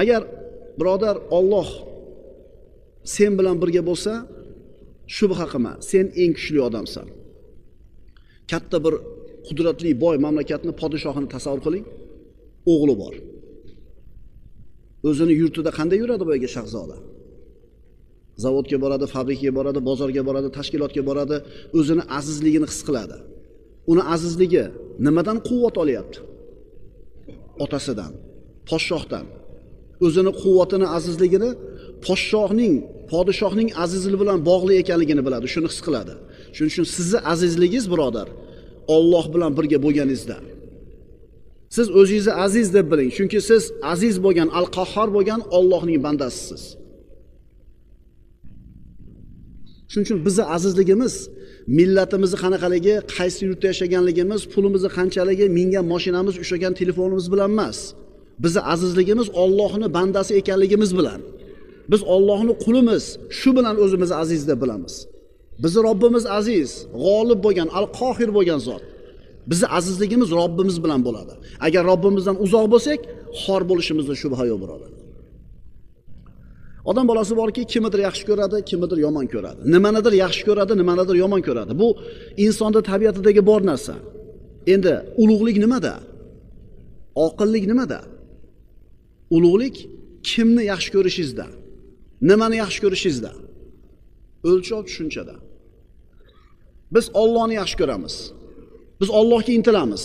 Agar birodar Alloh sen bilan birga bo'lsa, shubha qilma, sen eng kuchli odamsan. Katta bir qudratli boy mamlakatni podshohini tasavvur qiling, o'g'li bor. O'zini yurtida qanday yuradi boyagi shahzoda? Zavodga boradi, fabrikaga boradi, bozorga boradi, tashkilotga boradi, o'zini azizligini his qiladi. Uni azizligi nimadan quvvat olyapti? Otasidan, podshohdan. O'zini quvvatini, azizligini podshohning, podshohning azizligi bilan bog'liq ekanligini biladi, shuni his qiladi. Shuning uchun sizni azizligingiz birodar, Alloh bilan birga bo'lganingizda. Siz o'zingizni aziz deb biling, chunki siz aziz bo'lgan, al-Qahhor bo'lgan Allohning bandasisiz. Shuning uchun bizni azizligimiz, millatimizni qanaqaligi, qaysi yurtda yashaganligimiz, pulimizni qanchaligi, mingan mashinamiz, ushlagan telefonimiz bilan emas. Bizni azizligimiz Allohning bandasi ekanligimiz bilan. Biz Allohning qulimiz, shu bilan o'zimizni aziz deb bilamiz. Bizni Robbimiz aziz, g'olib bo'lgan, al-Qohir bo'lgan zot. Bizni azizligimiz Robbimiz bilan bo'ladi. Agar Robbimizdan uzoq bo'lsak, xor bo'lishimizda shubha yo'q, birodar. Odam bolasi borki, kimnidir yaxshi ko'radi, kimnidir yomon ko'radi. Nimanidir yaxshi ko'radi, nimanidir yomon ko'radi. Bu insonda tabiatidagi bor narsa. Endi ulug'lik nimada? Oqillik nimada? Ulug'lik kimni yaxshi ko'rishingizda, nimani yaxshi ko'rishingizda, o'lchov tushunchada. Biz Allohni yaxshi ko'ramiz. Biz Allohga intilamiz.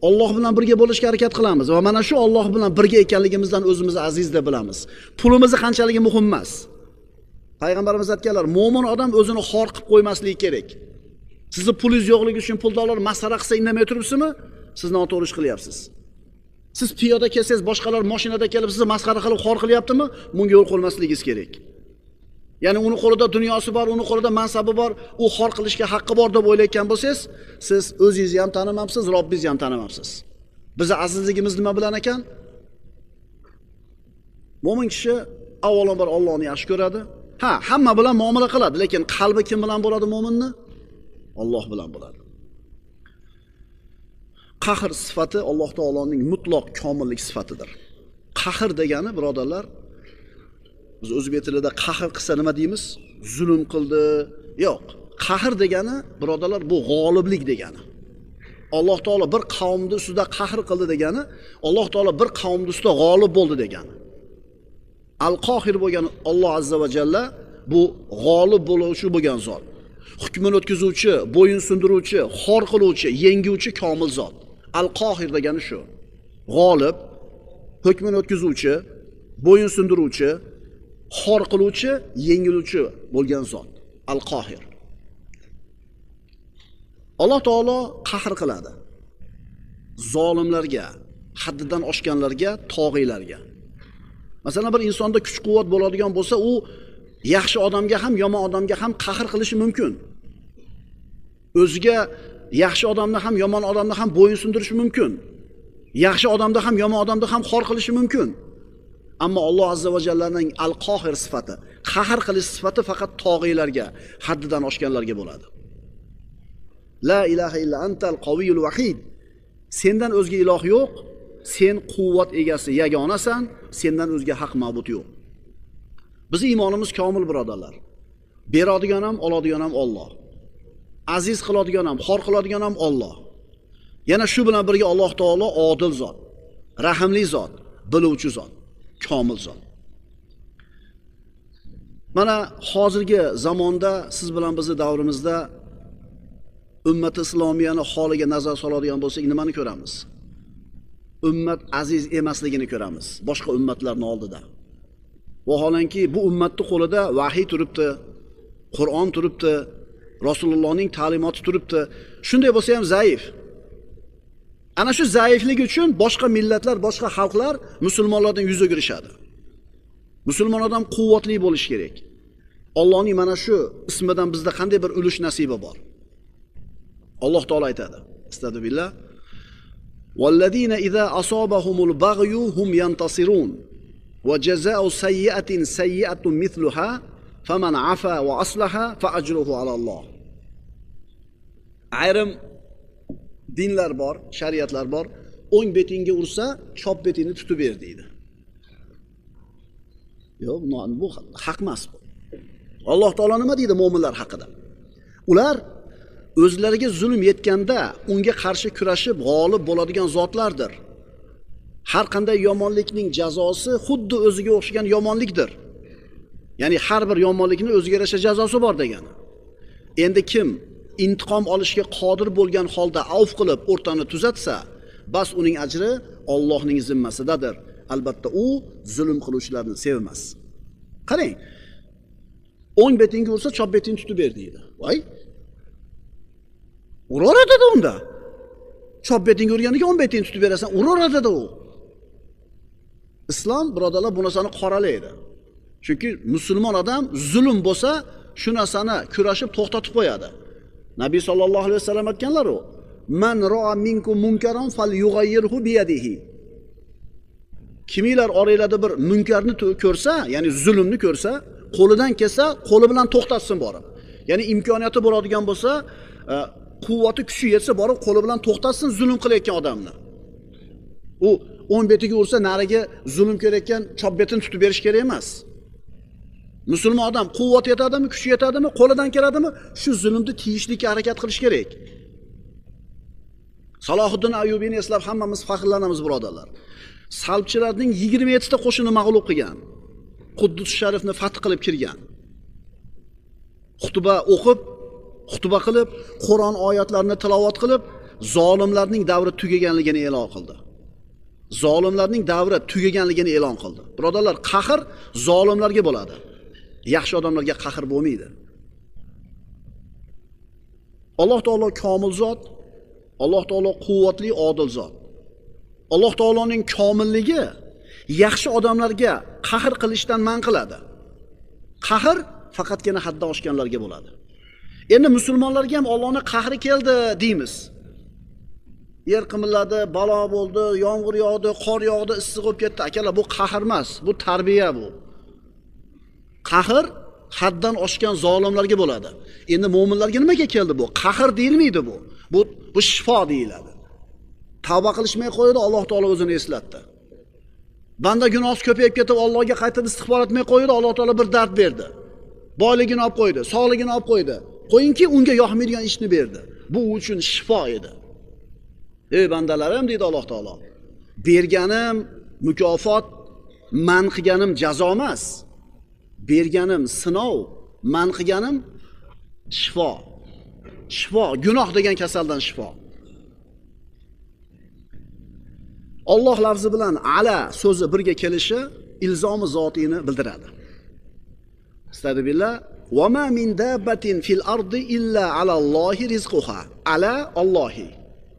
Alloh bilan birga bo'lishga harakat qilamiz va mana shu Alloh bilan birga ekanligimizdan o'zimizni aziz deb bilamiz. Pulimizni qanchaligi muhim emas. Payg'ambarimiz aytganlar, mo'min odam o'zini xor qilib qo'ymasligi kerak. Sizni pulingiz yo'qligi uchun puldorlar masxara qilsa indamay turibsizmi? Siz noto'g'ri ish qilyapsiz. Siz piyoda kelsangiz, boshqalar mashinada kelib sizni masxara qilib xor qilyaptimi? Bunga yo'l qo'ymasligingiz kerak. Ya'ni uni qo'lida dunyosi bor, uni qo'lida mansabi bor, u xor qilishga haqqi bor deb o'ylayotgan bo'lsangiz, siz o'zingizni ham tanimabsiz, Robbingizni ham tanimabsiz. Bizi azizligimiz nima bilan ekan? Mo'min kishi avvalambor Allohni yaxshi ko'radi. Ha, hamma bilan muomala qiladi, lekin qalbi kim bilan bo'ladi mo'minni? Alloh bilan bo'ladi. Qahr sifati Alloh taoloning mutlaq komillik sifatidir. Qahr degani, birodarlar, biz o'zbek tilida qahr qilsa nima deymiz? Zulm qildi. Yo'q. Qahr degani, birodarlar, bu g'oliblik degani. Alloh taolo bir qavmni ustida qahr qildi degani, Alloh taolo bir qavmni ustida g'olib bo'ldi degani. Al-Qohir bo'lgan Alloh azza va jalla bu g'olib bo'luvchi bo'lgan zot. Hukmini o'tkazuvchi, bo'yin sindiruvchi, xor qiluvchi, yenguvchi komil zot. Al-Qohir degani shu. G'olib, hukmini o'tkazuvchi, bo'yin sindiruvchi, xor qiluvchi, yengiluvchi bo'lgan zot. Al-Qohir. Alloh taolo qahr qiladi zolimlarga, haddidan oshganlarga, tog'iylarga. Masalan, bir insonda kuch-quvvat bo'ladigan bo'lsa, u yaxshi odamga ham, yomon odamga ham qahr qilishi mumkin. O'ziga yaxshi odamni ham, yomon odamni ham bo'yin sindirishi mumkin. Yaxshi odamni ham, yomon odamni ham xor qilishi mumkin. Ammo Alloh azza va jallaning al-Qohir sifati, qahr qilish sifati faqat tog'iylarga, haddidan oshganlarga bo'ladi. La ilaha illa antal qaviyul vahid. Sendan o'zga iloh yo'q, sen quvvat egasi yagonasan, sendan o'zga haq ma'bud yo'q. Bizning iymonimiz komil, birodarlar. Beradigan ham, oladigan ham Alloh. Aziz qiladigan ham, xor qiladigan ham Alloh. Yana shu bilan birga Alloh taolo odil zot, rahimli zot, biluvchi zot, komil zot. Mana hozirgi zamonda siz bilan bizni davrimizda ummat islomiyani holiga nazar soladigan bo'lsak, nimani ko'ramiz? Ummat aziz emasligini ko'ramiz boshqa ummatlarning oldida. Vaholanki bu ummatning qo'lida vahiy turibdi, Qur'on turibdi, Rasulullohning ta'limoti turibdi. Shunday bo'lsa ham zaif. Ana shu zaiflik uchun boshqa millatlar, boshqa xalqlar musulmonlardan yuz o'girishadi. Musulmon odam quvvatli bo'lish kerak. Allohning mana shu ismidan bizda qanday bir ulush nasibi bor? Alloh taolo aytadi: Astagfirullah. Vallazina iza asabahumul baghyu hum yantasirun va jazaa'u sayyi'atin sayyi'atun mithluha faman afa va aslaha fa ajruhu alalloh. Ayrim dinlar bor, shariatlar bor. O'ng betingga ursa, chop betingni tutib ber deydi. Yo'q, bu haq emas bu. Alloh taolo nima deydi mo'minlar haqida? Ular o'zlariga zulm yetganda unga qarshi kurashib g'olib bo'ladigan zotlardir. Har qanday yomonlikning jazosi xuddi o'ziga o'xshagan yomonlikdir. Ya'ni har bir yomonlikning o'ziga yarasha jazosi bor degani. Endi kim intiqom olishga qodir bo'lgan holda avf qilib o'rtani tuzatsa, bas uning ajri Allohning zimmasidadir. Albatta u zulm qiluvchilarni sevmas. Qarang. O'ng betingga ursa, chap betingni tutib ber deydi. Voy. Uraveradi unda. Chap betingga urganiga o'ng betingni tutib berasan, uraveradi u. Islom birodarlar bu narsani qoralaydi. Chunki musulmon odam zulm bo'lsa, shu narsani kurashib to'xtatib qo'yadi. Nabiy sallallohu alayhi vasallam aytganlar u: "Man ra'a minkum munkaran falyughayyirhu biyadihi." Kimlar oranglarda bir munkarni ko'rsa, ya'ni zulmni ko'rsa, qo'lidan kelsa, qo'li bilan to'xtatsin borib. Ya'ni imkoniyati bo'ladigan bo'lsa, quvvati kuchi yetsa borib qo'li bilan to'xtatsin zulm qilayotgan odamni. U o'ng betiga ursa, nariga zulm kelayotgan chap betini tutib berish kerak emas. Musulmon odam quvvati yetadimi, kuchi yetadimi, qo'lidan keladimi, shu zulmni tiyishlikka harakat qilish kerak. Salohiddin Ayyubiyni eslab hammamiz faxrlanamiz birodarlar. Salbchilarning 27 ta qo'shini mag'lub qilgan. Quddus sharifni fath qilib kirgan. Xutba o'qib, xutba qilib, Qur'on oyatlarini tilovat qilib, zolimlarning davri tugaganligini e'lon qildi. Zolimlarning davri tugaganligini e'lon qildi. Birodarlar, qahr zolimlarga bo'ladi. Yaxshi odamlarga qahr bo'lmaydi. Alloh taolo komil zot, Alloh taolo quvvatli, odil zot. Alloh taoloning komilligi yaxshi odamlarga qahr qilishdan man qiladi. Qahr faqatgina haddan oshganlarga bo'ladi. Endi musulmonlarga ham Allohning qahri keldi deymiz. Yer qimilladi, balo bo'ldi, yomg'ir yog'di, qor yog'di, issiq bo'lib ketdi. Akalar, bu qahr emas, bu tarbiya bu. Qahr haddan oshgan zolimlarga bo'ladi. Endi mo'minlarga nimaga keldi bu? Qahr deyilmaydi bu. Bu shifo deyiladi. Tavba qilishmay qo'ydi, Alloh taolo o'zini eslatdi. Banda gunohsi ko'payib ketib, Allohga qaytib istig'for etmay qo'ydi, Alloh taolo bir dard berdi. Boyligini olib qo'ydi, sog'ligini olib qo'ydi. Qo'yingki, unga yoqmaydigan ishni berdi. Bu uchun shifo edi. Ey bandalarim, deydi Alloh taolo. Berganim mukofot, man qilganim jazo emas. Berganim sinov, man qilganim shifo. Shifo, gunoh degan kasaldan shifo. Alloh lafzi bilan ala so'zi birga kelishi ilzomi zotiyni bildiradi. Astagfirullah. Va ma min dabbatin fil ardi illa ala Allohi rizquha. Ala Allohi.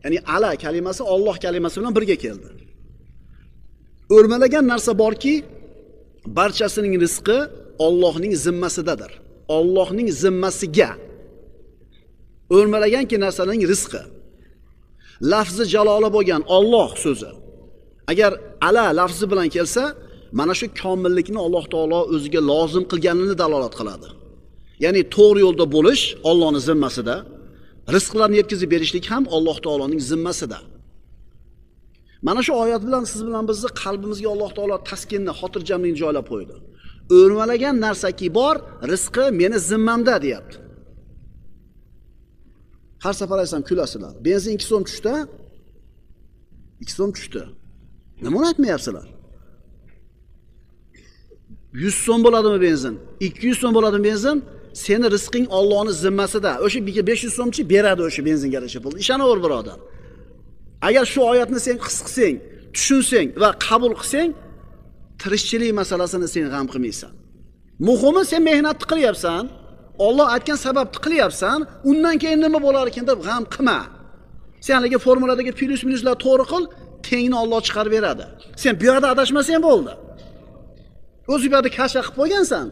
Ya'ni ala kalimasi Alloh kalimasi bilan birga keldi. O'rmalagan narsa borki, barchasining rizqi Allohning zimmasidadir. Allohning zimmasiga. O'rmalaganki narsaning rizqi. Lafzi jaloli bo'lgan Alloh so'zi agar ala lafzi bilan kelsa, mana shu komillikni Alloh taolo o'ziga lozim qilganini dalolat qiladi. Ya'ni to'g'ri yo'lda bo'lish Allohning zimmasida, rizqlarni yetkazib berishlik ham Alloh taoloning zimmasida. Mana shu oyat bilan siz bilan bizni qalbimizga Alloh taolo taskinni, xotirjamlikni joylab qo'ydi. O'rmalagan narsaki bor, rizqi meni zimmamda deyapti. Har safar aytsam kulasizlar. Benzin 2 so'm tushdi. 2 so'm tushdi. Nima uni aytmayapsizlar? 100 so'm bo'ladimi benzin? 200 so'm bo'ladimi benzin? Seni rizqing Allohning zimmasida. O'sha 500 so'mchi beradi o'sha benzinga yarasha pul. Ishonaver birodar. Agar shu oyatni sen his qilsang, tushunsang va qabul qilsang, tirishchilik masalasini sen g'am qilmaysan. Muhimi sen mehnatni qilyapsan, Alloh aytgan sababni qilyapsan, undan keyin nima bo'lar ekan deb g'am qilma. Sen haligi formuladagi plyus minuslar to'g'ri qil, tengni Alloh chiqarib beradi. Sen bu yerda adashmasang bo'ldi. O'zi bu yerda kasha qilib qo'ygansan.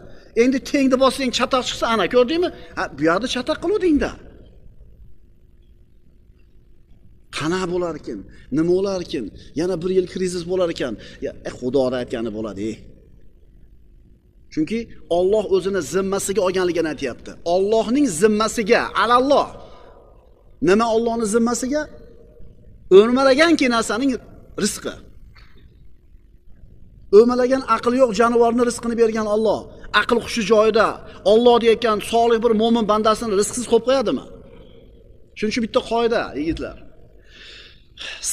Endi tengni bossang chatoq chiqsa, ana ko'rdingmi? Ha, bu yerda chatoq qiluvding-da. Qana bo'lar ekan? Nima bo'lar ekan? Yana bir yil krizis bo'lar ekan. Ya, Xudoning aytgani bo'ladi. Chunki Alloh o'zini zimmasiga olganligini aytayapti. Allohning zimmasiga, alalloh. Nima Allohning zimmasiga? O'rmalaganki narsaning rizqi. O'malagan aqli yo'q jonivorni rizqini bergan Alloh, aql hushi joyida Alloh deyotgan solih bir mo'min bandasini rizqsiz qo'yib qo'yadimi? Shuning uchun bitta qoida, yigitlar.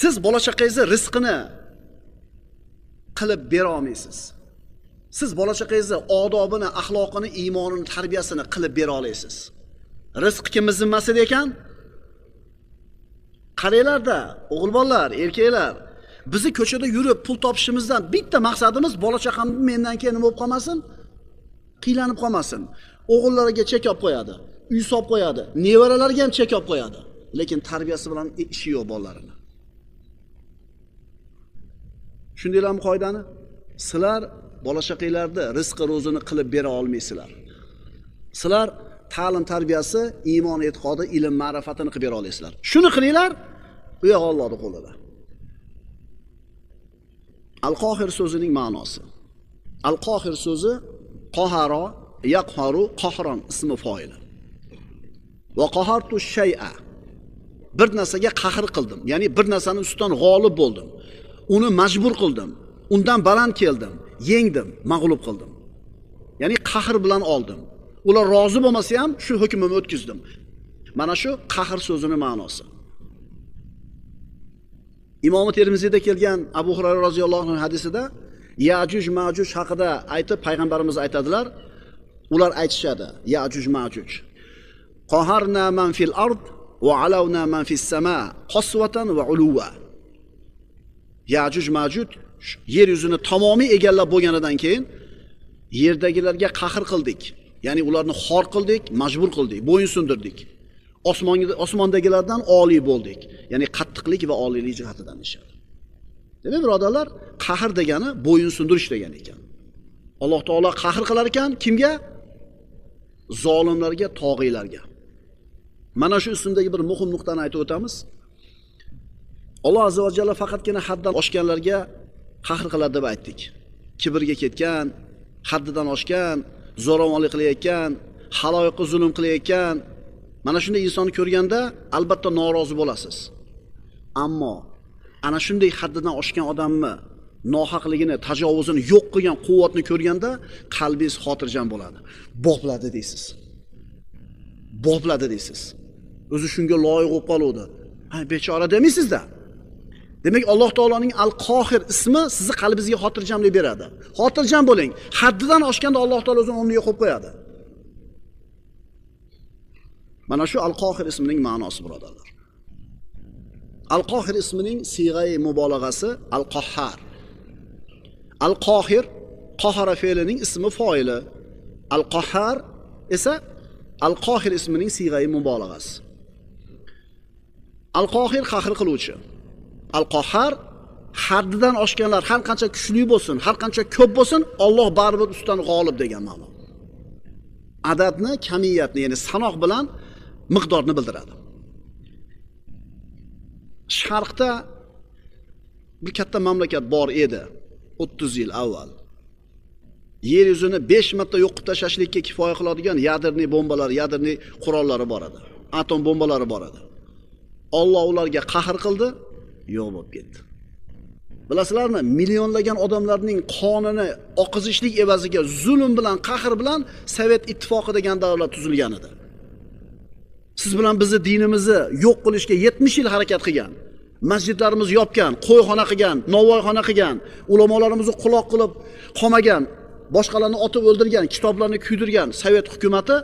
Siz bola chaqangizni rizqini qilib bera olmaysiz. Siz bola chaqangizni odobini, axloqini, iymonini, tarbiyasini qilib bera olasiz. Rizq kimning zimmasida ekan? Qaranglarda, o'g'il bolalar, erkaklar, bizni ko'chada yurib pul topishimizdan bitta maqsadimiz bola chaqam mendan keyin nima bo'lib qolmasin? Qiylanib qolmasin. O'g'illariga chek olib qo'yadi, uy solib qo'yadi, nevaralarga ham chek olib qo'yadi. Lekin tarbiyasi bilan ishi yo'q bolalarini. Shundaylarmi qoidani? Sizlar bola chaqanglarni rizqi ro'zini qilib bera olmaysizlar. Sizlar ta'lim tarbiyasi, iymon e'tiqodi, ilm ma'rifatini qilib bera olasizlar. Shuni qilinglar, u yoq Allohning qo'lida. Al-Qohir so'zining ma'nosi. Al-Qohir so'zi qoharo, yaqharu, qohron ismi foili. Va qahartu shay'a. Bir narsaga qahr qildim, ya'ni bir narsaning ustidan g'olib bo'ldim. Uni majbur qildim, undan baland keldim, yengdim, mag'lub qildim. Ya'ni qahr bilan oldim. Ular rozi bo'lmasa ham shu hukmimni o'tkazdim. Mana shu qahr so'zining ma'nosi. Imom Termiziyda kelgan Abu Hurayra roziyallohu anhu hadisida Ya'juj Ma'juj haqida aytib payg'ambarimiz aytadilar, ular aytishadi, Ya'juj Ma'juj. Qaharna man fil ard va alawna man fis sama qaswatan va uluwa. Ya'juj Ma'juj yer yuzini tamomiy egallab bo'lganidan keyin yerdagilarga qahr qildik. Ya'ni ularni xor qildik, majbur qildik, bo'yin sundirdik. Osmondagilardan oliy bo'ldik. Ya'ni qattiqlik va oliylik jihatidan ishadi. Demak, birodarlar, qahr degani bo'yin sundirish degani ekan. Alloh taolo qahr qilar ekan kimga? Zolimlarga, tog'iylarga. Mana shu ustimdagi bir muhim nuqtani aytib o'tamiz. Alloh azza va jalla faqatgina haddan oshganlarga qahr qiladi deb aytdik. Kibrga ketgan, haddidan oshgan, zo'ravonlik qilayotgan, xaloyiqqa zulm qilayotgan, mana shunday insonni ko'rganda albatta norozi bo'lasiz. Ammo ana shunday haddidan oshgan odamni nohaqligini, tajovuzini yo'q qilgan quvvatni ko'rganda qalbingiz xotirjam bo'ladi. Bopladi deysiz. Bopladi deysiz. O'zi shunga loyiq bo'lib qoluvdi. Ha, bechora demaysiz-da. Demak, Alloh taoloning Al-Qohir ismi sizni qalbingizga xotirjamlik beradi. Xotirjam bo'ling. Haddidan oshganda Alloh taolo o'zini o'rniga qo'yib qo'yadi. Mana shu Al-Qohir ismining ma'nosi, birodarlar. Al-Qohir ismining siyg'ai mubolag'asi Al-Qahhar. Al-Qohir qahara fe'lining ismi foili. Al-Qahhar esa Al-Qohir ismining siyg'ai mubolag'asi. Al-Qohir qahr qiluvchi. Al-Qahhar haddidan oshganlar har qancha kuchli bo'lsin, har qancha ko'p bo'lsin, Alloh baribir ustidan g'olib degan ma'no. Adadni, kamiyatni, ya'ni sanoq bilan miqdorni bildiradi. Sharqda bir katta mamlakat bor edi 30 yil avval. Yer yuzini 5 marta yo'q qilib tashlashlikka kifoya qiladigan yadrniy bombalar, yadrniy qurollari bor edi. Atom bombalari bor edi. Alloh ularga qahr qildi, yo'q bo'lib ketdi. Bilasizlarmi, millionlagan odamlarning qonini oqizishlik evaziga zulm bilan, qahr bilan Sovet ittifoqi degan davlat tuzilgan edi. Siz bilan bizni dinimizni yo'q qilishga 70 yil harakat qilgan, masjidlarimizni yopgan, qo'yxona qilgan, novvoyxona qilgan, ulamolarimizni quloq qilib qolmagan, boshqalarni otib o'ldirgan, kitoblarni kuydirgan Sovet hukumati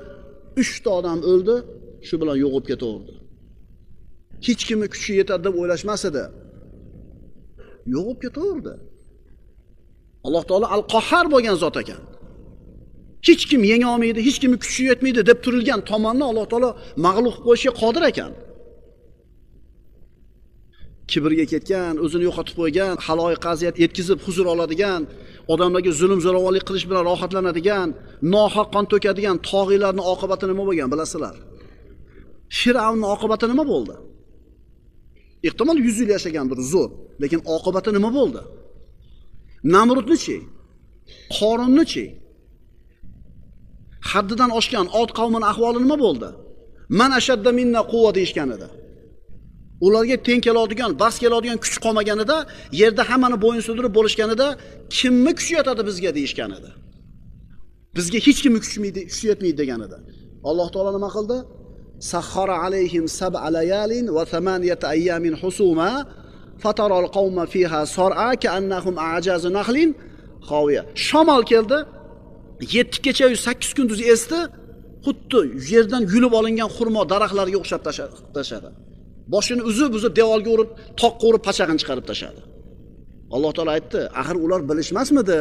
3 ta odam o'ldi, shu bilan yo'q bo'lib ketaverdi. Hech kimning kuchi yetadi deb o'ylashmas edi. Yo'q bo'lib ketaverdi. Alloh taolo Al-Qahhar bo'lgan zot ekan. Hech kim yenga olmaydi, hech kimning kuchi yetmaydi deb turilgan tomonni Alloh taolo mag'lub qilib qo'yishga qodir ekan. Kibrga ketgan, o'zini yo'qotib qo'ygan, xaloyiqqa aziyat yetkazib huzur oladigan, odamlarga zulm zo'ravonlik qilish bilan rohatlanadigan, nohaq qon to'kadigan tog'iylarning oqibati nima bo'lgan bilasizlar? Fir'avnning oqibati nima bo'ldi? Ehtimol 100 yil yashagandir, zo'r, lekin oqibati nima bo'ldi? Namrudni-chi? Qorunni-chi? Haddidan oshgan Od qavmining ahvoli nima bo'ldi? Man ashadda minna quvva deyishgan edi. Ularga teng keladigan, bas keladigan kuch qolmaganida, yerda hammani bo'yin sudirib bo'lishganida kimni kuchi yetadi bizga deyishgan edi. Bizga hech kimni kuchi yetmaydi degan edi. Alloh taolo nima qildi? Sahhara alayhim sab'a layalin va thamaniyata ayyamin husuma fataral qawma fiha sar'a ka'annahum a'jazu nahlin khawiya. Shamol keldi, 7 kecha-yu 8 kunduz esdi, xuddi yerdan yulib olingan xurmo daraxtlariga o'xshab tashladi. Boshini uzib-uzib devorga urib, toqqa urib pachag'ini chiqarib tashladi. Alloh taolo aytdi, axir ular bilishmasmidi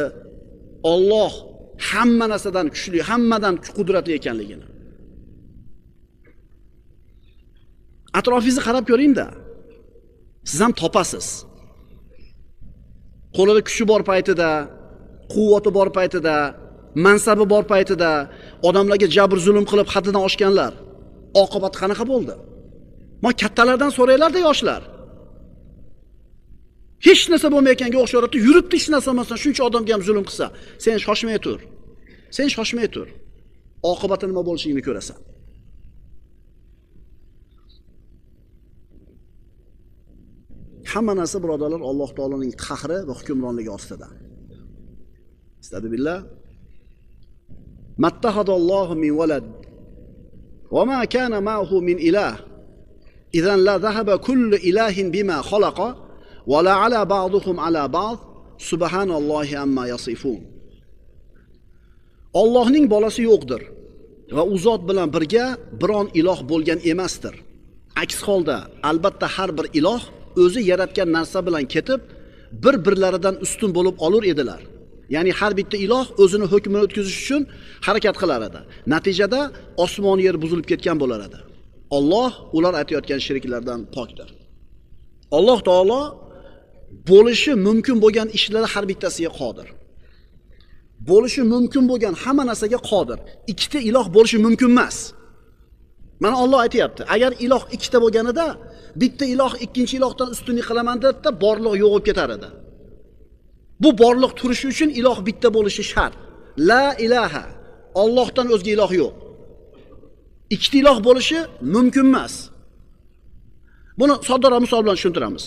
Alloh hamma narsadan kuchli, hammadan qudratli ekanligini. Atrofingizni qarab ko'ring-da. Siz ham topasiz. Qo'lida kuchi bor paytida, quvvati bor paytida, mansabi bor paytida odamlarga jabr zulm qilib haddidan oshganlar oqibati qanaqa bo'ldi? Ma kattalardan so'raylar-da yoshlar. Hech narsa bo'lmayotganga o'xsharadi, yuribdi hech narsa bo'lmasdan shuncha odamga ham zulm qilsa, sen shoshmay tur. Sen shoshmay tur. Oqibati nima bo'lishini ko'rasan. Hamma narsa birodarlar Alloh taoloning qahri va hukmronligi ostida. Astagfirullah. Mattahadallohu min walad va ma kana ma'ahu min ilah. Idan la zahaba kullu ilahin bima khalaqa va la ala ba'dhum ala ba'd subhanallohi amma yasifun. Allohning bolasi yo'qdir va u zot bilan birga biron iloh bo'lgan emasdir. Aks holda albatta har bir iloh o'zi yaratgan narsa bilan ketib, bir-birlaridan ustun bo'lib olur edilar. Ya'ni har bitta iloh o'zini hukmini o'tkazish uchun harakat qilar edi. Natijada osmon yer buzilib ketgan bo'lar edi. Alloh ular aytayotgan shirklardan pokdir. Alloh taolo bo'lishi mumkin bo'lgan ishlar har bittasiga qodir. Bo'lishi mumkin bo'lgan hamma narsaga qodir. Ikkita iloh bo'lishi mumkin emas. Mana Alloh aytayapti, agar iloh ikkita bo'lganida, bitta iloh ikkinchi ilohdan ustunlik qilaman debdi, borliq yo'q bo'lib ketar edi. Bu borliq turishi uchun iloh bitta bo'lishi shart. La ilaha, Allohdan o'zga iloh yo'q. Ikkita iloh bo'lishi mumkin emas. Buni soddaroq misol bilan tushuntiramiz.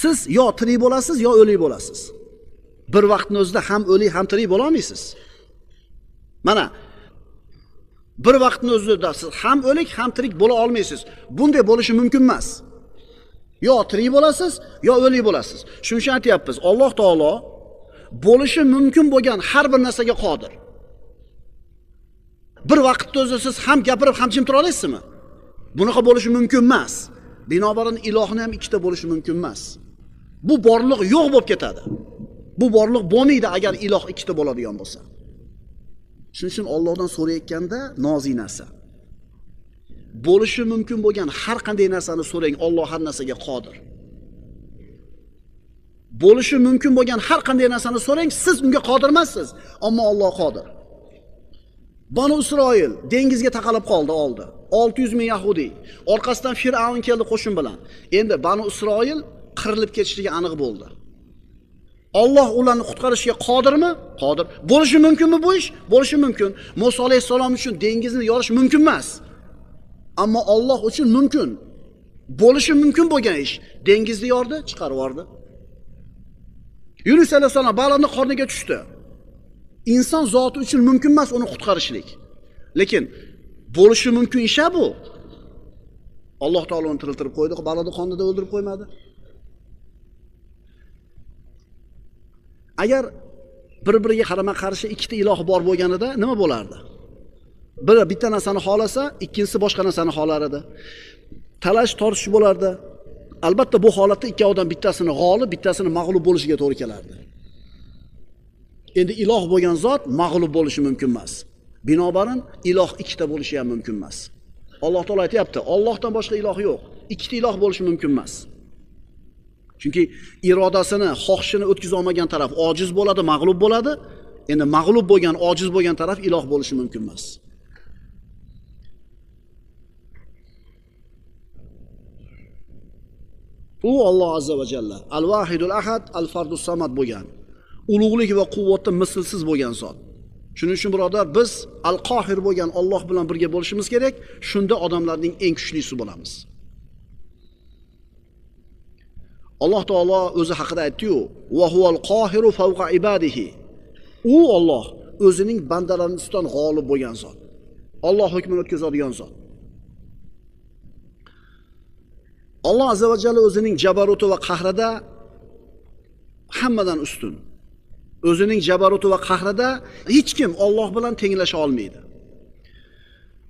Siz yo tirik bo'lasiz, yo o'lik bo'lasiz. Bir vaqtning o'zida ham o'lik, ham tirik bo'la olmaysiz. Mana bir vaqtning o'zida siz ham o'lik, ham tirik bo'la olmaysiz. Bunday bo'lishi mumkin emas. Yo tirik bo'lasiz, yo o'lik bo'lasiz. Shuning uchun aytyapmiz, Alloh taolo bo'lishi mumkin bo'lgan har bir narsaga qodir. Bir vaqtda o'zida siz ham gapirib, ham jim tura olasizmi? Bunaqa bo'lishi mumkin emas. Binobarin ilohni ham ikkita bo'lishi mumkin emas. Bu borliq yo'q bo'lib ketadi. Bu borliq bo'lmaydi agar iloh ikkita bo'ladigan bo'lsa. Shuning uchun Allohdan so'rayotganda nozik narsa. Bo'lishi mumkin bo'lgan har qanday narsani so'rang, Alloh har narsaga qodir. Bo'lishi mumkin bo'lgan har qanday narsani so'rang, siz unga qodir emassiz, ammo Alloh qodir. Banu Isroil dengizga taqalib qoldi oldi. 600 ming yahudi. Orqasidan Fir'avn keldi qo'shin bilan. Endi Banu Isroil qirilib ketishligi aniq bo'ldi. Alloh ularni qutqarishga qodirmi? Qodir. Bo'lishi mumkinmi bu ish? Bo'lishi mumkin. Musa alayhissalom uchun dengizni yorish mumkin emas. Ammo Alloh uchun mumkin. Bo'lishi mumkin bo'lgan ish. Dengizni yordi, chiqarib yubordi. Yunus alayhissalom baliqning qorniga tushdi. Inson zoti uchun mumkin emas uni qutqarishlik. Lekin bo'lishi mumkin ish bu. Alloh taolo uni tiriltirib qo'ydi, baliqni qornida o'ldirib qo'ymadi. Agar bir-biriga qarama-qarshi ikkita iloh bor bo'lganida nima bo'lardi? Biri bitta narsani xohlasa, ikkinchisi boshqa narsani xohlar edi. Talash tortish bo'lardi. Albatta bu holatda ikkovidan bittasini g'olib, bittasini mag'lub bo'lishiga to'g'ri kelardi. Endi iloh bo'lgan zot mag'lub bo'lishi mumkin emas. Binobarin iloh ikkita bo'lishi ham mumkin emas. Alloh taolo aytayapti, Allohdan boshqa iloh yo'q. Ikkita iloh bo'lishi mumkin emas. Chunki irodasini, xohishini o'tkaza olmagan taraf ojiz bo'ladi, mag'lub bo'ladi. Endi mag'lub bo'lgan, ojiz bo'lgan taraf iloh bo'lishi mumkin emas. U Alloh azza va jalla Al-Vahidul Ahad, Al-Fardus Samad bo'lgan, ulug'lik va quvvatda mislsiz bo'lgan zot. Shuning uchun birodar, biz Al-Qohir bo'lgan Alloh bilan birga bo'lishimiz kerak, shunda odamlarning eng kuchlisi bo'lamiz. Alloh taolo o'zi haqida aytdi-yu, va huval qohiru fawqa ibadihi. U Alloh o'zining bandalarining ustidan g'olib bo'lgan zot. Alloh hukmini o'tkazadigan zot. Alloh azza va jalla o'zining jabaruti va qahrida hammadan ustun. O'zining jabaruti va qahrida hech kim Alloh bilan tenglasha olmaydi.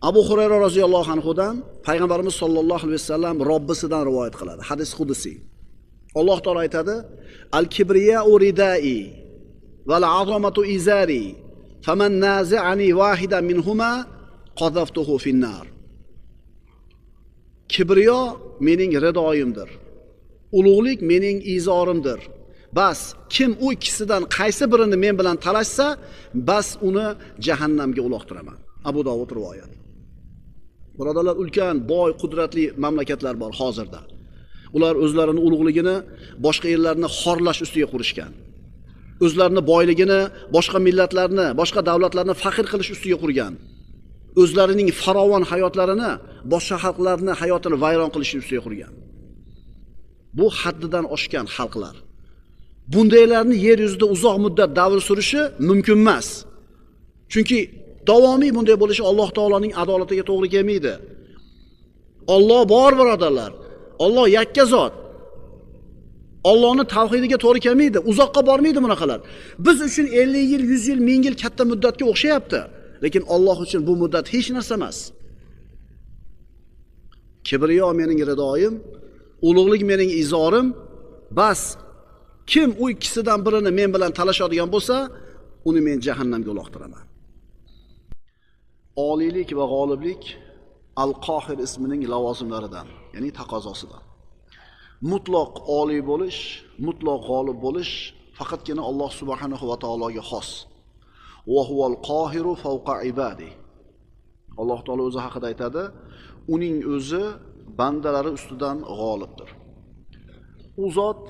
Abu Hurayra roziyallohu anhudan payg'ambarimiz sollallohu alayhi vasallam Robbisidan rivoyat qiladi. Hadis qudusiy. Alloh taolo aytadi: "Al-kibriyau ridai val azamatu izari, faman nazi'ani wahidan minhuma qadaftuhu finnar." Kibriyo mening ridoyimdir. Ulug'lik mening izorimdir. Bas kim u ikkisidan qaysi birini men bilan talashsa, bas uni jahannamga uloqtiraman. Abu Dovud rivoyat. Birodarlar, ulkan, boy, qudratli mamlakatlar bor hozirda. Ular o'zlarini ulug'ligini boshqa ellarni xorlash ustiga qurishgan. O'zlarini boyligini boshqa millatlarni, boshqa davlatlarni faqir qilish ustiga qurgan. O'zlarining farovon hayotlarini boshqa xalqlarni hayotini vayron qilish ustiga qurgan. Bu haddidan oshgan xalqlar. Bundaylarni yer yuzida uzoq muddat davr surishi mumkin emas. Chunki davomiy bunday bo'lishi Alloh taoloning adolatiga to'g'ri kelmaydi. Alloh bor, birodarlar. Alloh yakka zot. Allohning tavhidiga to'g'ri kelmaydi, uzoqqa bormaydi bunaqalar. Biz uchun 50 yil, 100 yil, 1000 yil katta muddatga o'xshayapti. Lekin Alloh uchun bu muddat hech narsa emas. Kibriyo mening ridoyim, ulug'lik mening izorim. Bas kim u ikkisidan birini men bilan talashadigan bo'lsa, uni men jahannamga uloqtiraman. Oliylik va g'oliblik Al-Qohir ismining lavozimlaridan, ya'ni taqozosidan. Mutlaq oliy bo'lish, mutlaq g'olib bo'lish faqatgina Alloh subhanahu va taologa xos. Va huval qohiru fawqa ibadi. Alloh taolo o'zi haqida aytadi, uning o'zi bandalari ustidan g'olibdir. U zot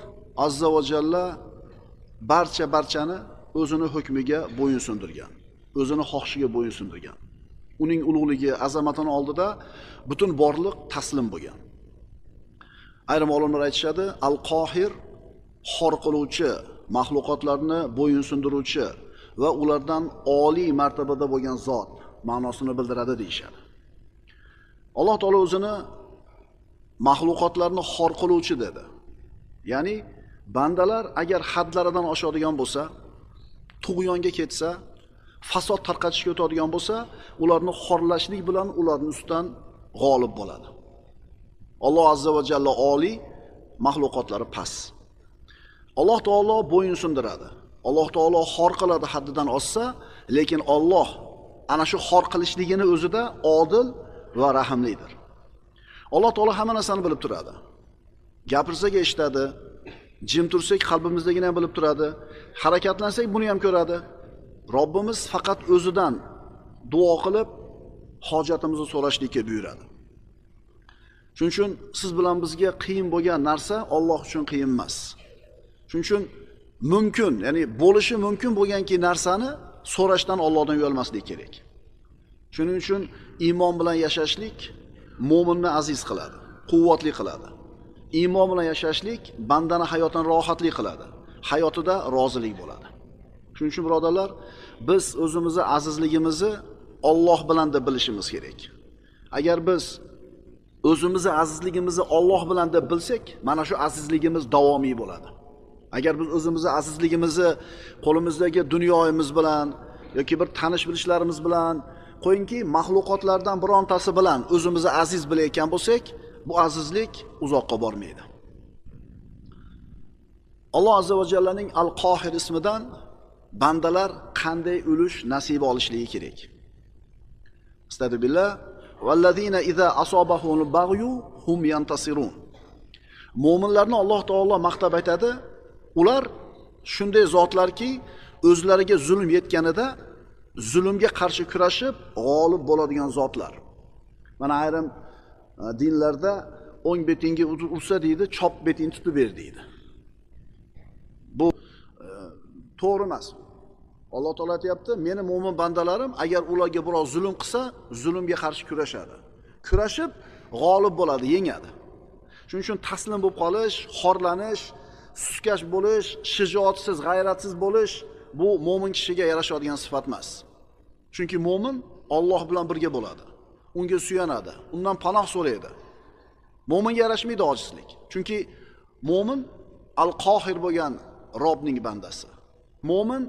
azza va jalla barchani o'zini hukmiga bo'yin sundirgan, o'zini xohishiga bo'yin sundirgan. Uning ulug'ligi, azamatini oldida butun borliq taslim bo'lgan. Ayrim olimlar aytishadi, Al-Qohir xor qiluvchi, maxluqotlarni bo'yin sundiruvchi va ulardan oliy martabada bo'lgan zot ma'nosini bildiradi deyishadi. Alloh taolo o'zini maxluqotlarni xor qiluvchi dedi. Ya'ni bandalar agar hadlaridan oshadigan bo'lsa, tug'yonga ketsa, fasod tarqatishga o'tadigan bo'lsa, ularni xorlashlik bilan ularning ustidan g'olib bo'ladi. Alloh azza va jalla oliy, maxluqotlari past. Alloh taolo bo'yin sundiradi. Alloh taolo xor qiladi haddidan oshsa, lekin Alloh ana shu xor qilishligini o'zida odil va rahimlidir. Alloh taolo hamma narsani bilib turadi. Gapirsak eshitadi, jim tursak qalbimizdagini ham bilib turadi, harakatlansak buni ham ko'radi. Robbimiz faqat o'zidan duo qilib hojatimizni so'rashlikka buyuradi. Shuning uchun siz bilan bizga qiyin bo'lgan narsa Alloh uchun qiyin emas. Shuning uchun mumkin, ya'ni bo'lishi mumkin bo'lganki narsani so'rashdan Allohdan uyalmaslik kerak. Shuning uchun iymon bilan yashashlik mo'minni aziz qiladi, quvvatli qiladi. Iymon bilan yashashlik bandani hayotini rohatli qiladi, hayotida rozilik bo'ladi. Shuning uchun birodarlar, biz o'zimizni azizligimizni Alloh bilan deb bilishimiz kerak. Agar biz o'zimizni azizligimizni Alloh bilan deb bilsak, mana shu azizligimiz davomiy bo'ladi. Agar biz o'zimizni azizligimizni qo'limizdagi dunyomiz bilan yoki bir tanish bilishlarimiz bilan, qo'yingki, maxluqotlardan birontasi bilan o'zimizni aziz bilayotgan bo'lsak, bu azizlik uzoqqa bormaydi. Alloh azza va jallaning Al-Qohir ismidan bandalar qanday ulush nasiba olishligi kerak. Astagfirullah. Vallazina iza asabahumul bag'yu hum yantasirun. Mo'minlarni Alloh taolo maqtab aytadi, ular shunday zotlarki, o'zlariga zulm yetganida zulmga qarshi kurashib g'olib bo'ladigan zotlar. Mana ayrim dinlarda o'ng betingga ursa deydi, chop betingni tutib ber deydi. Bu to'g'ri emas. Alloh taolo aytayapti, meni mo'min bandalarim agar ularga birov zulm qilsa, zulmga qarshi kurashadi. Kurashib g'olib bo'ladi, yengadi. Shuning uchun taslim bo'lib qolish, xorlanish, suskash bo'lish, shijoatsiz, g'ayratsiz bo'lish bu mo'min kishiga yarashadigan sifat emas. Chunki mo'min Alloh bilan birga bo'ladi. Unga suyanadi, undan panoh so'raydi. Mo'minga yarashmaydi ojizlik. Chunki mo'min al-Qohir bo'lgan Robning bandasi. Mo'min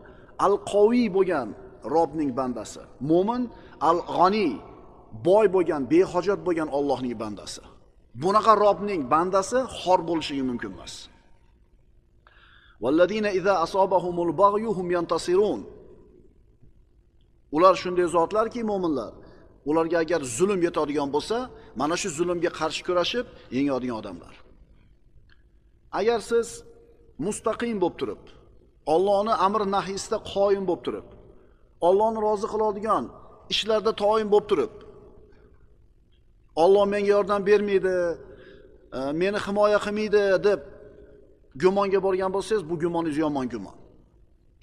al-Qoviy bo'lgan Robning bandasi. Mo'min al-G'ani, boy bo'lgan, behojat bo'lgan Allohning bandasi. Bunaqa Robning bandasi xor bo'lishi mumkin emas. Vallazina iza asabahumul baghyu hum yantasirun. Ular shunday zotlarki, mo'minlar, ularga agar zulm yetadigan bo'lsa, mana shu zulmga qarshi kurashib yengadigan odamlar. Agar siz mustaqim bo'lib turib, Allohning amr nahiysida qoyim bo'lib turib, Allohni rozi qiladigan ishlarda toyim bo'lib turib, Alloh menga yordam bermaydi, meni himoya qilmaydi deb gumonga borgan bo'lsangiz, bu gumoningiz yomon gumon.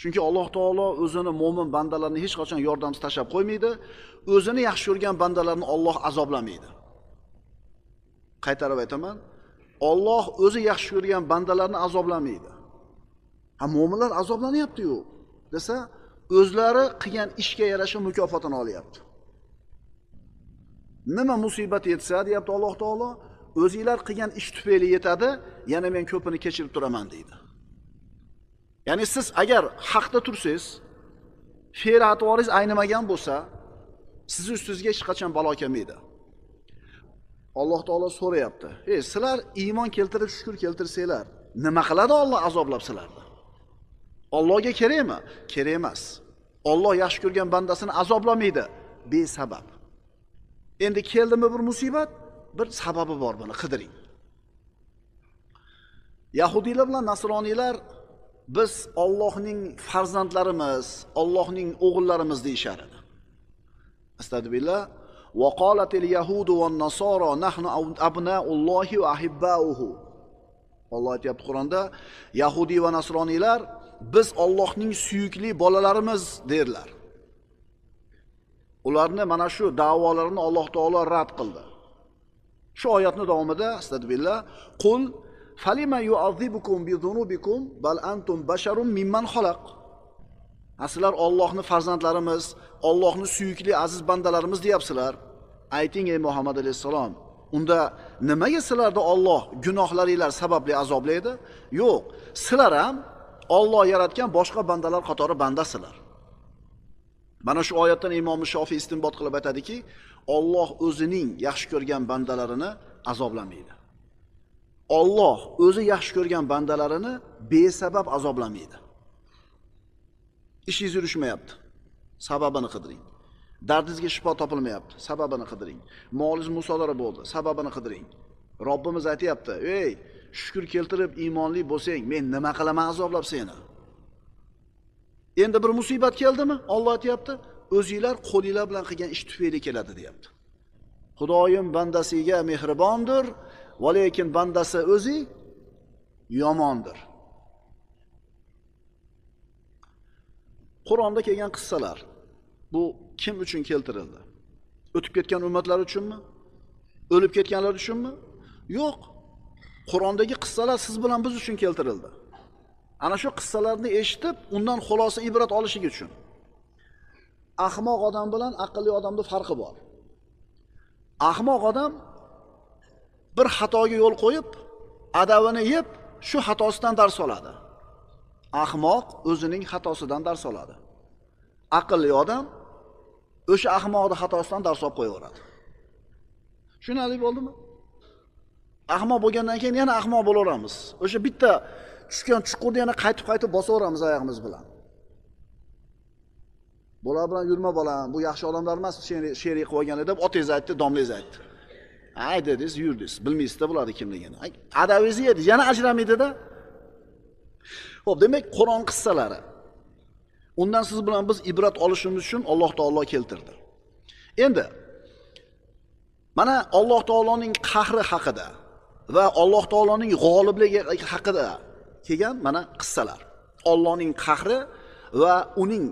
Chunki Alloh taolo o'zini mo'min bandalarini hech qachon yordamsiz tashlab qo'ymaydi, o'zini yaxshi ko'rgan bandalarini Alloh azoblamaydi. Qaytarib aytaman, Alloh o'zi yaxshi ko'rgan bandalarni azoblamaydi. Ha, mo'minlar azoblanyapti-yu desa, o'zlari qilgan ishga yarasha mukofotini olyapti. Nima musibat yetsa, deyapti Alloh taolo, o'zinglar qilgan ish tufayli yetadi, yana men ko'pini kechirib turaman deydi. Ya'ni siz agar haqda tursangiz, fe'l-atvoringiz aynimagan bo'lsa, siz ustingizga hech qachon balo kelmaydi. Alloh taolo so'rayapti. Ey, sizlar iymon keltirib shukr keltirsanglar, nima qiladi Alloh azoblab sizlarni? Allohga kerakmi? Kerak emas. Alloh yaxshi ko'rgan bandasini azoblamaydi besabab. Endi keldimi bir musibat, bir sababi bor, buni qidiring. Yahudiylar bilan nasroniylar biz Allohning farzandlarimiz, Allohning o'g'illarimiz deyishar edi. Astagfirullah. Va qolatil yahudu van nasara nahnu abna'ullohi va ahibba'uhu. Alloh aytayapti Qur'onda, Yahudi va nasroniylar biz Allohning suyukli bolalarimiz derlar. Ularni mana shu da'volarini Alloh taolo rad qildi. Shu oyatning davomida astagfirullah, qul falima yu'azzibukum bi zunubikum bal antum basharun mimman xalaq. Sizlar Allohning farzandlarimiz, Allohning suyukli aziz bandalarimiz deyapsizlar. Ayting ey Muhammad alayhisalom, unda nimaga sizlarni Alloh gunohlaringlar sababli azoblaydi? Yo'q, sizlar ham Alloh yaratgan boshqa bandalar qatori bandasizlar. Mana shu oyatdan Imom Shofiy istinbot qilib aytadiki, Alloh o'zining yaxshi ko'rgan bandalarini azoblamaydi. Alloh o'zi yaxshi ko'rgan bandalarini besabab azoblamaydi. Ishingiz yurishmayapti, sababini qidiring. Dardingizga shifo topilmayapti, sababini qidiring. Molingiz musodara bo'ldi, sababini qidiring. Robbimiz aytayapti: "Ey, shukr keltirib iymonli bo'lsang, men nima qilaman azoblab seni?" Endi bir musibat keldimi? Alloh aytayapti: "O'zinglar qo'linglar bilan qilgan ish tufayli keladi" deyapti. Xudoyim bandasiga mehribondir, va lekin bandasi o'zi yomondir. Qur'onda kelgan qissalar bu kim uchun keltirildi? O'tib ketgan ummatlar uchunmi? O'lib ketganlar uchunmi? Yo'q. Qur'ondagi qissalar siz bilan biz uchun keltirildi. Ana shu qissalarni eshitib, undan xulosa ibrat olish uchun. Ahmoq odam bilan aqlli odamning farqi bor. Ahmoq odam bir xatoga yo'l qo'yib, adabini yeb, shu xatosidan dars oladi. Ahmoq o'zining xatosidan dars oladi. Aqlli odam o'sha ahmoqning xatosidan dars olib qo'yaveradi. Tushunarli bo'ldimi? Ahmoq bo'lgandan keyin yana ahmoq bo'laveramiz. O'sha bitta tushgan chuqurda yana qaytib-qaytib bosaveramiz oyog'imiz bilan. Bular bilan yurma bolam, bu yaxshi odamlar emas, sherik qilib olgan deb otangiz aytdi, domlangiz aytdi. Ay dedingiz, yurdingiz, bilmaysizda bularni kimligini. Adavingizni yedingiz, yana ajramaydi-da. Xo'p, demak, Qur'on qissalari. Undan siz bilan biz ibrat olishimiz uchun Alloh taolo keltirdi. Endi mana Alloh taoloning qahri haqida va Alloh taoloning g'olibligi haqida kelgan mana qissalar. Allohning qahri va uning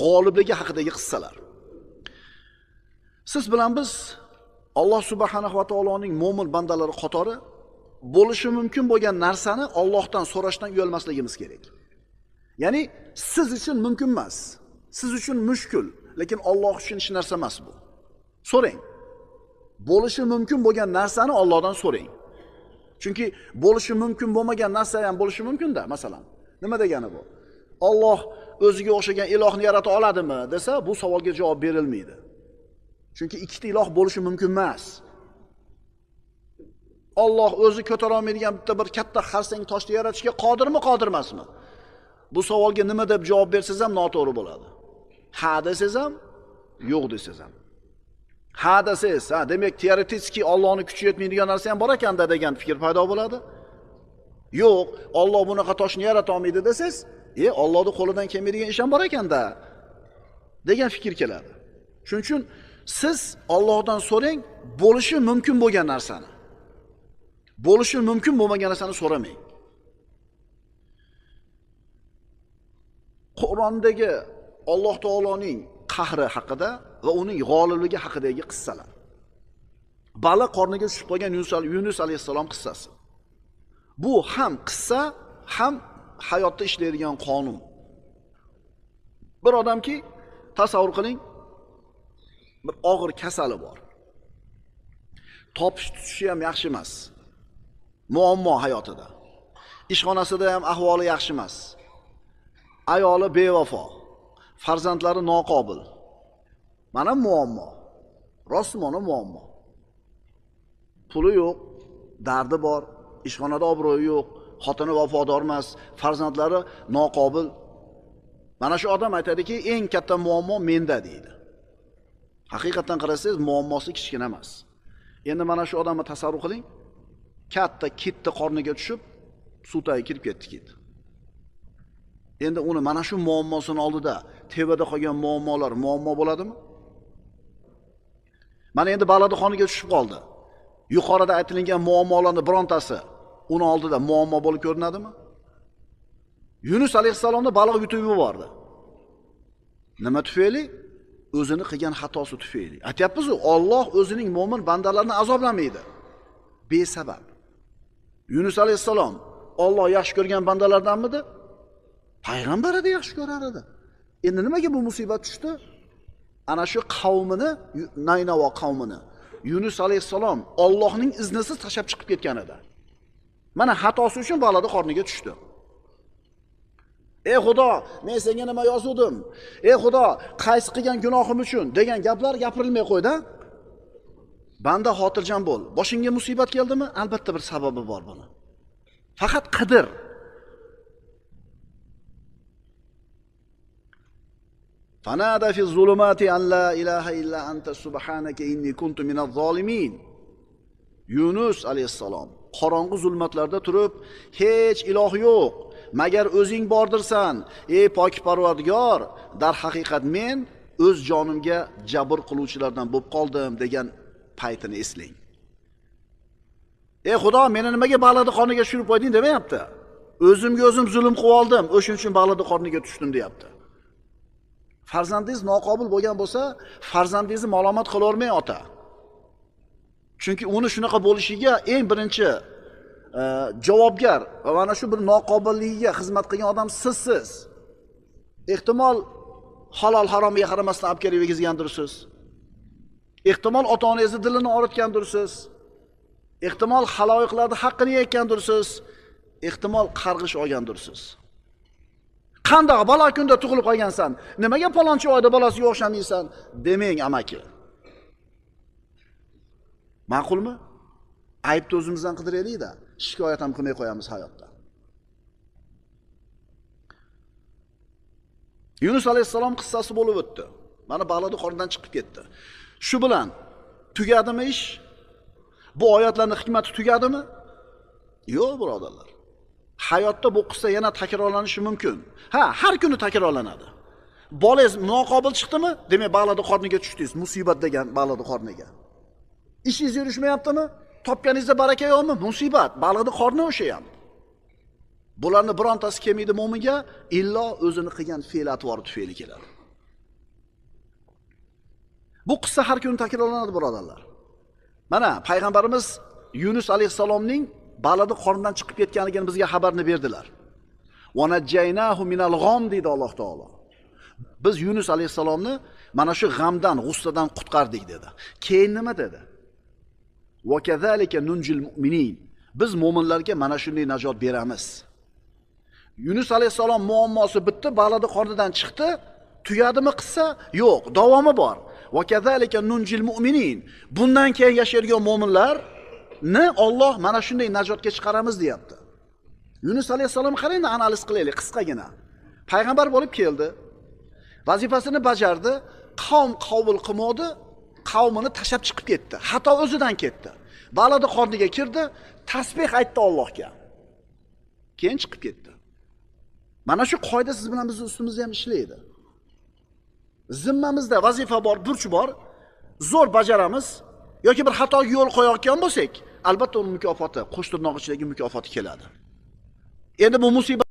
g'olibligi haqidagi qissalar. Siz bilan biz Alloh subhanahu va taoloning mo'min bandalari qatori Bo'lishi mumkin bo'lgan narsani Allohdan so'rashdan uyalmasligimiz kerak. Ya'ni siz uchun mumkin emas, siz uchun mushkul, lekin Alloh uchun hech narsa emas bu. So'rang. Bo'lishi mumkin bo'lgan narsani Allohdan so'rang. Chunki bo'lishi mumkin bo'lmagan narsa ham bo'lishi mumkin-da, masalan. Nima degani bu? Alloh o'ziga o'xshagan ilohni yarata oladimi desa, bu savolga javob berilmaydi. Chunki ikkita iloh bo'lishi mumkin emas. Alloh o'zi ko'tara olmaydigan bitta bir katta xarsang toshni yaratishga qodirmi, qodir emasmi? Bu savolga nima deb javob bersangiz ham noto'g'ri bo'ladi. Ha desangiz ham, yo'q desangiz ham. Ha desangiz, ha demak teoretiki Allohning kuchi yetmaydigan narsa ham bor ekanda degan fikr paydo bo'ladi. Yo'q, Alloh bunaqa toshni yarata olmaydi desangiz, Allohning qo'lidan kelmaydigan ish ham bor ekanda degan fikr keladi. Shuning uchun siz Allohdan so'rang bo'lishi mumkin bo'lgan narsani. Bo'lishi mumkin bo'lmagan narsani so'ramang. Qur'ondagi Alloh taoloning qahri haqida va uning g'olibligi haqidagi qissalar. Baliq qorniga tushib qolgan Yunus alayhissalom qissasi. Bu ham qissa, ham hayotda ishlaydigan qonun. Bir odamki, tasavvur qiling, bir og'ir kasali bor. Topish tutishi ham yaxshi emas. Muammo hayotida. Ishxonasida ham ahvoli yaxshi emas. Ayoli bevafo, farzandlari noqobil. Mana muammo. Rostmona muammo. Puli yo'q, dardi bor, ishxonada obro'yi yo'q, xotini vafodor emas, farzandlari noqobil. Mana shu odam aytadiki, eng katta muammo menda deydi. Haqiqatan qarasangiz, muammosi kichkina emas. Endi mana shu odamni tasavvur qiling. Katta kitni qorniga tushib, suv tagiga kirib ketdi kit. Endi uni mana shu muammosini oldida tevada qolgan muammolar muammo bo'ladimi? Mana endi baliqni qoniga tushib qoldi. Yuqorida aytilingan muammolarning birontasi uni oldida muammo bo'lib ko'rinadimi? Yunus alayhissalomni baliq yutib yubordi. Nima tufayli? O'zini qilgan xatosi tufayli. Aytyapmiz-ku, Alloh o'zining mo'min bandalarini azoblamaydi. Besabab. Yunus alayhissalom Alloh yaxshi ko'rgan bandalardanmidi? Payg'ambar edi, yaxshi ko'rar edi. Endi nimaga bu musibat tushdi? Ana shu qavmini, Naynavo qavmini Yunus alayhissalom Allohning iznisiz tashlab chiqib ketgan edi. Mana xatosi uchun baliqni qorniga tushdi. Ey Xudo, men senga nima yozuvdim? Ey Xudo, qaysi qilgan gunohim uchun degan gaplar gapirilmay qo'ydi. Banda xotirjam bo'l. Boshingga musibat keldimi? Albatta bir sababi bor buni. Faqat qidir. Fanada fi zulumati an la ilaha illa anta subhanaka inni kuntu minaz zolimin. Yunus alayhissalom qorong'u zulmatlarda turib, hech iloh yo'q, magar o'zing bordirsan, ey pok Parvardigor, darhaqiqat men o'z jonimga jabr qiluvchilardan bo'lib qoldim degan paytini eslang. Ey Xudo, meni nimaga baliqni qorniga tushirib qo'yding demayapti. O'zimga o'zim zulm qilib oldim, o'shuning uchun baliqni qorniga tushdim deyapti. Farzandingiz noqobil bo'lgan bo'lsa, farzandingizni malomat qilavermang ota. Chunki uni shunaqa bo'lishiga eng birinchi javobgar va mana shu bir noqobilligiga xizmat qilgan odam sizsiz. Ehtimol halol haromga qaramasdan olib kelib yegizgandirsiz. Ehtimol ota-onangizni dilini og'ritgandirsiz. Ehtimol xaloyiqlarning haqqini yeyotgandirsiz. Ehtimol qarg'ish olgandirsiz. Qandoq balo kunda tug'ilib qolgansan? Nimaga palonchi oyda bolasiga o'xshamaysan demang amaki. Ma'qulmi? Aybni o'zimizdan qidiraylik-da, shikoyat ham qilmay qo'yamiz hayotda. Yunus alayhissalom qissasi bo'lib o'tdi. Mana baliqni qornidan chiqib ketdi. Shu bilan tugadimi ish? Bu oyatlarning hikmati tugadimi? Yo'q, birodarlar. Hayotda bu qissa yana takrorlanishi mumkin. Ha, har kuni takrorlanadi. Bolangiz noqobil chiqdimi? Demak, baliqni qorniga tushdingiz, musibat degan baliqni qorniga. Ishingiz yurishmayaptimi? Topganingizda baraka yo'qmi? Musibat, baliqni qorni o'sha ham. Bularni birontasi kelmaydi mo'minga, illo o'zini qilgan fe'l-atvori tufayli keladi. Bu qissa har kuni takrorlanadi, birodarlar. Mana payg'ambarimiz Yunus alayhissalomning baliqni qornidan chiqib ketganligini bizga xabarni berdilar. Va najjaynahu minal g'am deydi Alloh taolo. Biz Yunus alayhisalomni mana shu g'amdan, g'ussadan qutqardik dedi. Keyin nima dedi? Va kazalika nunjil mu'minin. Biz mo'minlarga mana shunday najot beramiz. Yunus alayhisalom muammosi bitdi, baliqni qornidan chiqdi, tugadimi qissa? Yo'q, davomi bor. Va kazalika nunjil mu'minin. Bundan keyin yashaydigan mo'minlarni Alloh mana shunday najotga chiqaramiz deyapti. Yunus alayhisalom qarang, analiz qilaylik qisqagina. Payg'ambar bo'lib keldi. Vazifasini bajardi, qavm qabul qilmadi, qavmini tashlab chiqib ketdi. Xato o'zidan ketdi. Baliqni qorniga kirdi, tasbih aytdi Allohga. Keyin chiqib ketdi. Mana shu qoida siz bilan bizning ustimizda ham ishlaydi. Zimmamizda vazifa bor, burch bor, zo'r bajaramiz yoki bir xatoga yo'l qo'yayotgan bo'lsak, albatta uning mukofoti, qo'sh tirnoq ichidagi mukofoti keladi. Endi bu musibat